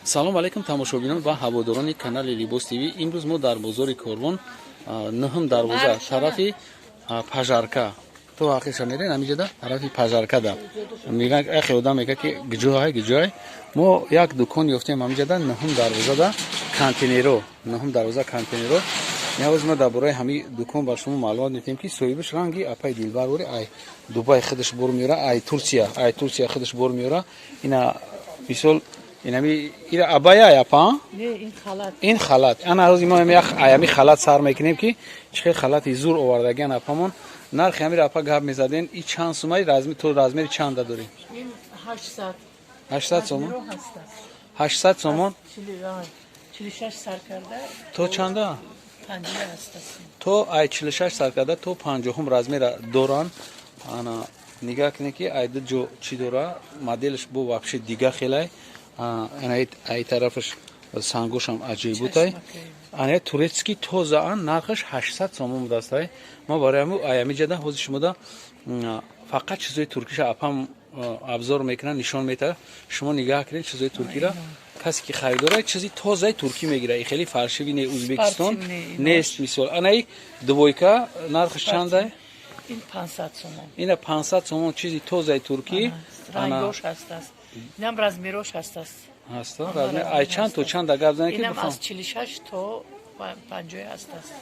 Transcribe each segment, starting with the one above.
Салом алейкум, тамошобинон ва ҳаводорони канали Либос ТВ. Имрӯз мо дар бозори Корвон, нӯҳум дарвоза, тарафи Пажарка то ҳақиша мерен. Ҳамиҷода, тарафи Пажаркада меган, яхе одам мега, ки гиҷоҳай, гиҷоҳай. Мо як дукон ёфтем ҳамиҷода, нӯҳум дарвозада, контейнеро, нӯҳум дарвоза, контейнеро. Навоз мо дар бораи ҳами дукон ба шумо маълумот медиҳем, ки соҳибаш ранги апаи Дилбар бори ай Дубай худаш бор меёра, ай Турсия худаш бор меёра. Ина мисол, инами ира абая апа? Не, ин халат. Ин халат. Ана ҳози мо аями халат сар мекунем, ки чӣ хел халати зур овардагиан апамон. Нархи ҳамира, апа, гап мезаден. И чанд сумаи, размер то размери чанда дорем? Ин 800. 800 сомон. Размеро ҳаст аст. 800 сомон. 46 сар карда то чанда? 50 ҳаст аст. То ай 46 сар карда то 50-ум размера доран. Ана нигаҳ кунед, ки ай ду ҷо чӣ дора, моделш бо вообще дига хелай. Ана ай тарафаш сангошам аҷоиботай. Ана турецкий, тозаан, нархаш 800 сомон будастай. Мо барои ҳаму аями ҷада ҳозир шумода фақат чизои туркиша апам обзор мекунад, нишон метаҳад. Шумо нигаҳ кунед чизои туркира. Касе ки харидора, чизи тозаи туркӣ мегирад, и хеле фальшивый не, Узбекистон Спортивный. нест. Мисол, анаи двойка нархаш чандай? Ин 500 сомон. Ина 500 сомон, чизи тозаи туркӣ. Рангош ҳаст аст. Инам размерош ҳаст аст. Ҳаста размер ай чанд то чанд, гап занед, ки Инам бифаҳм. аз 46 то 50 ҳаст аст.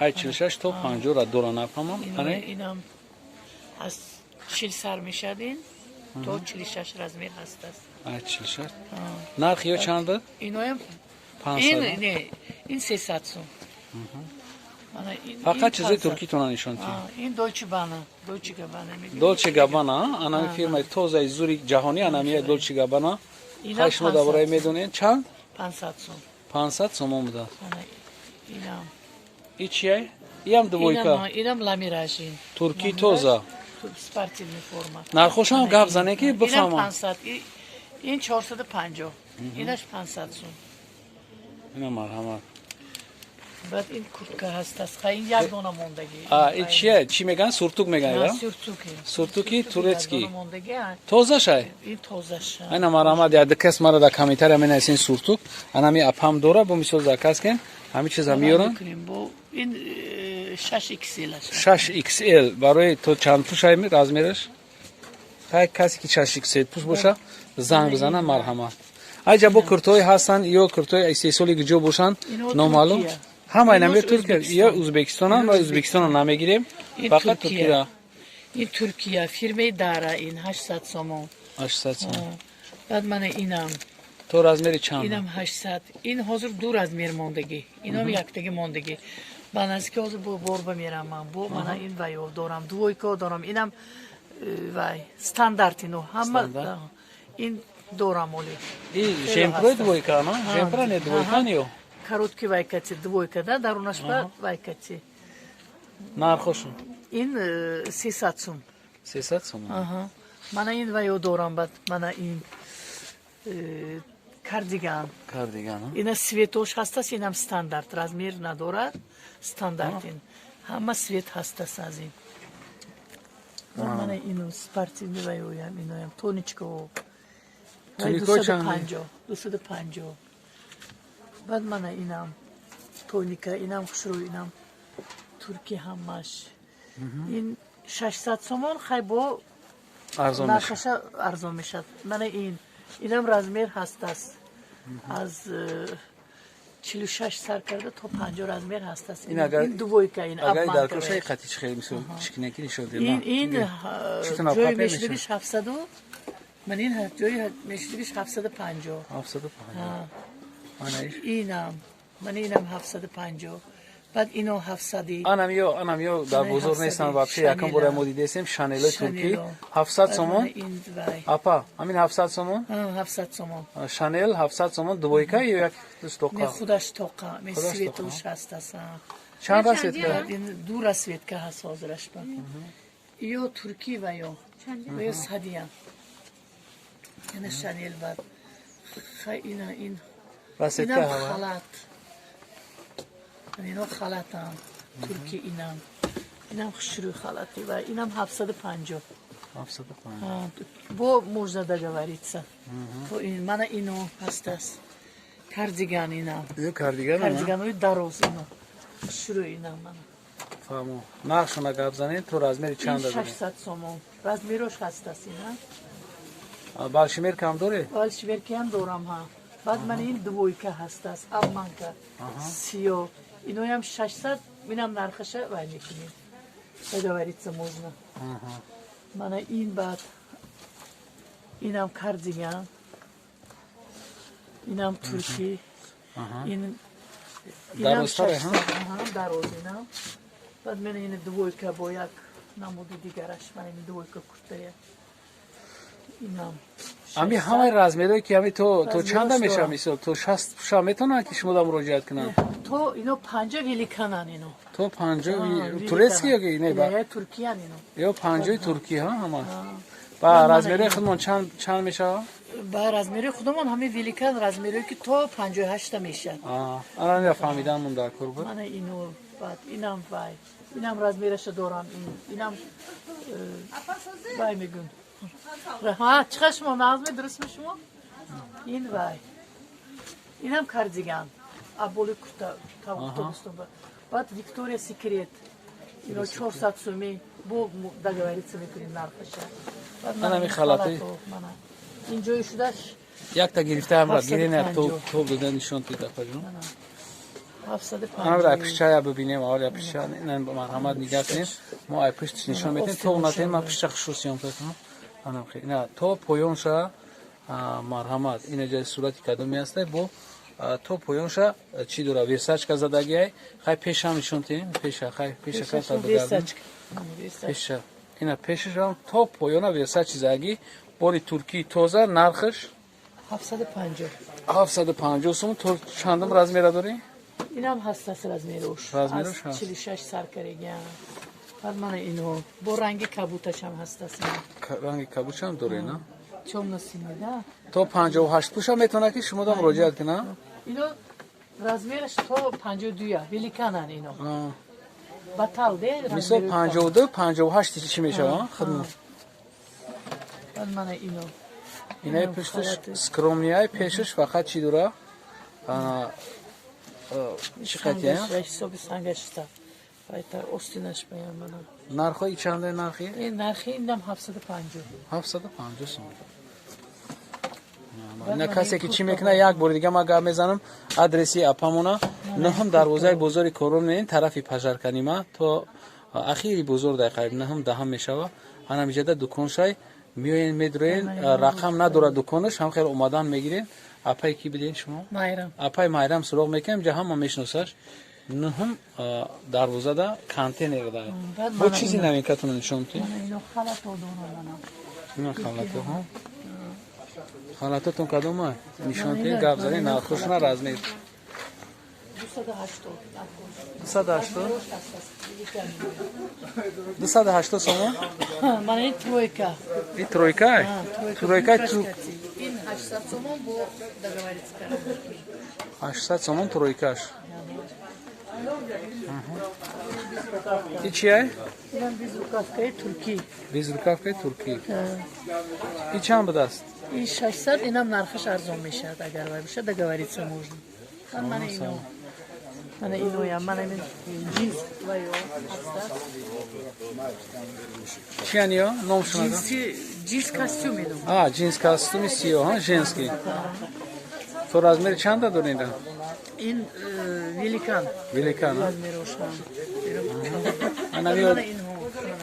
Ай 46 то 50 ра дора нафаҳмам. Ане? Инам аз 40 сар мешад, ин то 46 размер ҳаст аст. Ай 46. Нархи ё чанд буд? Иноям ин 500? Не, ин 300 сом. Мана ин Фақат ин чизои 500. туркитона нишон тиҳ. А, ин Дольче Бана, Дольче Габбана мегӯянд. Долче Габбана, анами фирмаи тозаи зури ҷаҳонӣ, анамия Долче Габбана. Инам Хай, шумо дар бораи 500. медонед чанд? 500 сом. 500 сомон буда. Мана инам. И чия? Иам двойка? Инам Ламираж ин. Турки, тоза. Спортивный форма. Нархошам гап занед, ки Инам бифаҳмам. 500. Ин 450. Инаш 500 сом. Ина марҳамат. Баъд ин куртка ҳаст аст. Хай, ин як дона мондагӣ. А и чия, чӣ меган, сюртук меган, ира? Сюртуки. Сюртуки турецкий. Як дона мондагӣ, а. Тоза шай. Ин тозаш. Айна марҳамат, як кас мара дар комментария менависен: сюртук анами апам дора, бо мисол заказ кен, ҳами чиза меёрам. Мекунем бо ин 6 XL аст. 6 XL барои то чанд пӯшай размераш? Хай, касе ки 6 XL пӯш боша, занг бизана, марҳамат. Айҷа бо куртои ҳастанд ё куртои истеҳсоли гиҷо бошанд, Ино номаълум. Туркия. Ҳамаи Инош наме Туркия ё Ӯзбекистон. Ӯзбекистонам Ино ва Ӯзбекистона намегирем. Ин Фақат Туркия. Туркия. Ин Туркия, фирмаи Дара, ин 800 сомон. 800 сомон. Баъд мана инам. То размери чанд? Инам 800. Ин ҳозир ду размер мондагӣ. Инам яктагӣ мондагӣ. Ба наздики ҳозир бо борба мерам ман. Бо мана ин вайо дорам, двойка дорам. Инам вай стандарт, ино ҳама. Стандарт? Ин дорам оли. И Хеле жемпрои ҳастанд. двойка, на жемпра, не двойка, ё? Короткий вайкати двойка да, дарунаш ба вайкати. Нархошон? Ин 300 сум. 300 сомон. Аҳа. Мана ин вайо дорам, баъд мана ин кардиган. Кардиган, а? Ина цветош ҳастаст, инам стандарт, размер надорад, стандарт ин. Ҳама цвет ҳастаст аз ин. Мана ино спортивный вайоям, иноям тоничко. Тунико чанд? 250, 250. Баъд мана инам тоника, инам хушрӯ, инам турки ҳамаш. Ин 600 сомон, хай бо Арзон мешавад. Нархаша арзон мешавад. Мана ин, инам размер ҳастаст, аз 46 сар карда то 50 размер ҳастаст. Ин агар ин двойка, ин агар дар обманка. кушаи қати чӣ хел, мисол, чикнеки нишон ин ин Чӣ ҷои папе мешудагиш 700, ман ин ҷои мешудагиш 750. 750, ана иш? Инам, ман инам 750, баъд ино 700-и. Анам ё, анам ё дар Ана бозор 700-и, нестанд вообще, якам бора мо дидесем Шанелои туркӣ. Шанело. 700 Баъд сомон. мана ин вай. Апа, ҳамин 700 сомон? 700 сомон. Шанел 700 сомон, двойка ё як Не, тоқа? Худаш тоқа ме. Худаш Цветош тоқа. ҳастаст. Чанд расцветка? Баъд ин ду расцветка ҳаст ҳозираш ба. Ё туркӣ ва ё садиян. Ина Шанел, баъд хай ина ин. Расцветка Инам ҳава. Халат. Ино халатам турки, инам хушрӯй халати ва инам 750. 750. Бо можно договориться. Мана ино ҳастас. Кардиган инам. Ино кардиган? Кардиганои дароз ино. Шурӯ инам мана. Фаҳмо. Нархшона гап занед, то размери чанд доред? 600 сомон. Размерош ҳастас ина. Балшимер кам доред? Балшимеркиам дорам, ҳа. Баъд мана ин двойка ҳастас, обманка. Сиё. Иноям 600, инам нархаша вай мекунем. Договориться можно. Мана ин баъд инам кардиган. Инам туркӣ. Ин дарозтаре, дароз инам. Баъд мана ин двойка бо як намуди дигараш, мана ин двойка куртая. Инам. Ами ҳамаи размерое ки ами то чанда мешавад, мисол то 60 пуша метавонанд ки шумо да муроҷиат кунанд? То ино 50 великанан ино. То 50 турецкий ё ки не? Не, туркиян ино. Ё 50 туркӣ, ҳа, ҳама. Ба размерои худмон чанд мешавад? Ба размерои худамон ҳамин великан размерое ки то 58 мешавад. Ана ина фаҳмиданмон дар кор буд. Мана ино, баъд инам вай. Инам размераша дорам, инам вай мегӯн. Ҳа, чиқа шумо нағзме, дурустми шумо? Ин вай. Инам кардиган. Аболи курта автобустон. Баъд Виктория Секрет. Ино 400 суми, бо договориться мекунем нархаша. Ана ми халаты. Ин ҷои шудаш якта гирифта ҳамра гирена тоб дода нишон дида паҷон. 750. Ҳамра пишчая бибинем, аввал пишча марҳамат нигоҳ кунем. Мо ай пишт нишон метем, то натем ман пишча хушрӯ съёмка кунам. Анам хе. Ина то поёнша марҳамат, ина ҷои сурати кадоми ҳастай, бо то поёнша чӣ дора, версачка задагиай. Хай пешам нишон тем, пеша, хай пеша каса бигардем. Пеша. Ина пешашам то поёна версачи задаги, бори туркии тоза, нархаш 750. 750 сум. То чандум размера дорӣ? Инам ҳастас размерош. Размерош ҳаст. 46 сар карегиам. Баъд мана ино бо ранги кабуташам ҳастас. Ранги кабутшам дорӣ, на? Тёмно-синий, да? То 58 пуша метавонад ки шумо да муроҷиат кунад? Ино размераш то 52, великанан ино. Батал де? Мисол 52, 58 чӣ мешавад? Хидмат. Баъд мана ино. Инаи пушташ скромнияй, пешаш фақат чӣ дора? Чӣ қатия? Ҳисоби сангашта. Байта остинаш баям мана. Нархҳои чанда нархи? Ин нархи инам 750. 750 сом. Ина касе ки чӣ мекунад, як бори дига ман гап мезанам, адреси апамона: нӯҳум дарвозаи бозори Корон меин, тарафи Пожарканима, то ахири бозор дар қариб нӯҳум даҳам мешава. Анам иҷада дуконшай, меоен, медроен, рақам надорад дуконаш, ҳам хел омадан мегирем. Апай ки биден шумо? Майрам. Апай Майрам суроғ мекунем, ҷа ҳама мешиносаш. Нӯҳум дарвозада контейнер да. Бо чизи новинкатона нишон медиҳед? Ина халатоҳо. Халатотон кадома? Нишон диҳед, гап занед, нархошона, размер. 280. 280? 280 сомон? Мана ин тройка. Ин тройка? Тройка ту Ин 800 сомон, бо договориться кардам. 800 сомон тройкаш. И чия? Инам безрукавкаи туркӣ. Безрукавкаи туркӣ. И чанд будааст? Ин 600, инам нархаш арзон мешавад, агар вай бошад, договориться можно. Мана ино. Мана иноям, мана ин ҷинс вайо ҳастас. Чиян ё? Номшон? Ҷинс костюм ино. А, ҷинс костюми сиёҳ, ҳа, женский. То размери чанда доред? Ин великан. Великан, а? Размерош. Ана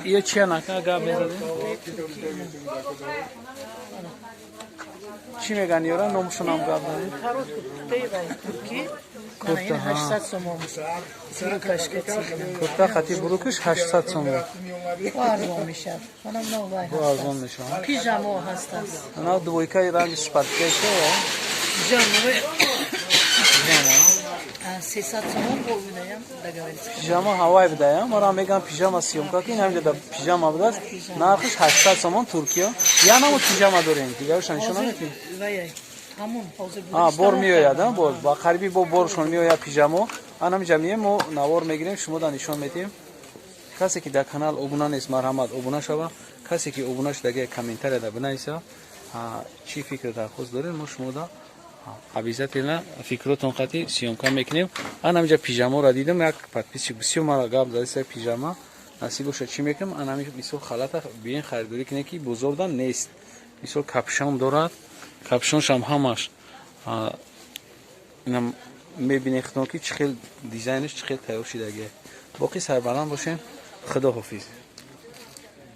ё чиян ака гап мезадед? Чӣ меган ёра, номшонам гап занед? Коротко куртаи вай туркӣ. Мана ин 800 сомон. Брюкаш кати. Курта хати брюкаш 800 сомон. Бо арзон мешавад. Манам нав вай Бо арзон мешавад. Пижамо ҳастас. Ана двойкаи ранги спартакаи чӣ? Пижамо. Пижама. 300 сомон, бо инаям договориться. Пижама ҳавай будаям, мара меган пижама съёмка ки ин ҳамҷода пижама будааст. Нархаш 800 сомон Туркия. Я намуд пижама дорем, дигароша нишон намедиҳем. Вай ҳамон ҳозир А, бор меояд, а, боз ба қариби бо боршон меояд пижамо. Анамиҷа меем, мо навор мегирем, шумо да нишон медиҳем. Касе ки дар канал обуна нест, марҳамат, обуна шава. Касе ки обуна шудаги, комментарияда бинависа, чӣ фикр, дархост доред, мо шумода обязательно фикротон қати съёмка мекунем. Ан ҳамиҷа пижаморо дидам, як подписчик бисёр мара гап задиса, пижама насиб боша, чӣ мекунам. Ан ҳами мисол халата биен, харидорӣ кунем, ки бозорда нест. Мисол, капюшон дорад, капюшоншам ҳамаш инам мебинед худтон, ки чӣ хел дизайнаш, чӣ хел тайёр шудагия. Боқӣ сарбаланд бошем, худо ҳофиз.